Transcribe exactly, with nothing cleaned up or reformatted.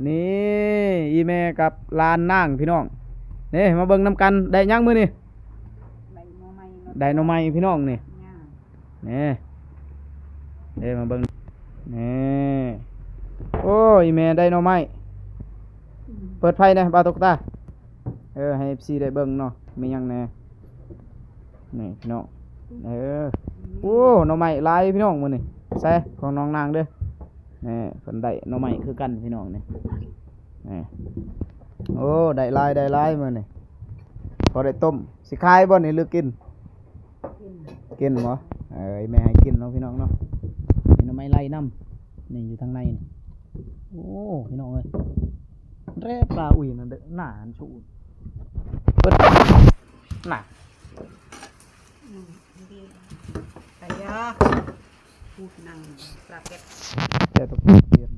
นี่ อีแม่กับหลานนางพี่น้อง นี่มาเบิ่งนำกัน ได้หยังมื้อนี้ ใบหน่อไม้ ได้หน่อไม้พี่น้องนี่ ย่าง นี่ เด้มาเบิ่ง นี่ โอ้ย แม่ได้หน่อไม้ อืม เปิดไฟแหน่บ่าวตุ๊กตา เออ ให้ เอฟซี ได้เบิ่งเนาะ มีหยังแหน่ นี่พี่น้อง เออ โอ้ หน่อไม้หลายพี่น้องมื้อนี้ ใส่ของน้องนางเด้อ นี่ เพิ่นได้หน่อไม้คือกันพี่น้องนี่ นี่ โอ้ ได้หลาย ได้หลายมื้อนี้ พอได้ต้ม สิขายบ่นี่หรือกิน กิน กินบ่ เอ้ย แม่ให้กินเนาะพี่น้องเนาะ มีหน่อไม้ไล่นำ นี่อยู่ทางในนี่ โอ้ พี่น้องเอ้ย แร่ปลาอุ้ยนั่นเด้อ หน้าหันสูเปิด น่ะ อืมดีไปยาพูดนั่งปลาเก็ด แต่ตะกี้เปลี่ยน